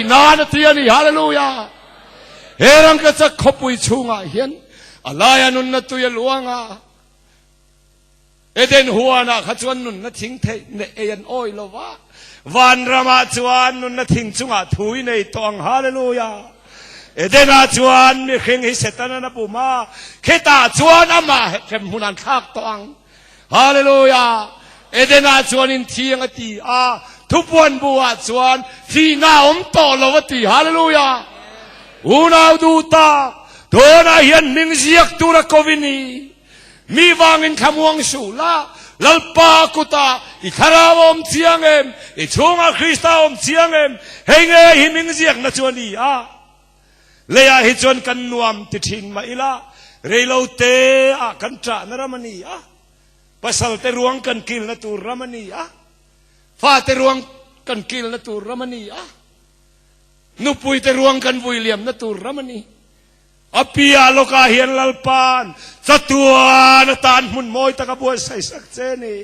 theih nan a ti a ni. Hallelujah! He rangkachak khawpui chhungah hian a laia nunna tui a luang a, Eden huanah kha chuan nunna thing theih neih ei an awi lo va, vanramah chuan nunna thing chungah thu i nei tawh ang. Hallelujah! Edenah chuan mihring hi Setanan a bum a, khitah chuan amah hremhmun an thlak tawh ang. Hallelujah! Edenah chuan inthiang a ti a, thupuan buah chuan thihna a awm tawh lo a ti. Hallelujah! Unau duh tak, tunah hian hming ziak tura ko i ni. Mi vangin thlamuang suh la, Lalpa kutah i thlarau a awm chiang em? I chhungah Krista a awm chiang em? Hei nge hi hming ziakna chu a ni a. Leiah hi chuan kan nuam ti thin mah ila, reilo te ah kan ṭahna ram a ni a, pasal te ruang kan kilna tur ram a ni a, fate ruang kan kilna tur ram a ni a, nupui te ruang kan vui liamna tur ram a ni. A piah lawkah hian Lalpa'n chatuan atan hmun mawi tak a buaisaisak che a ni.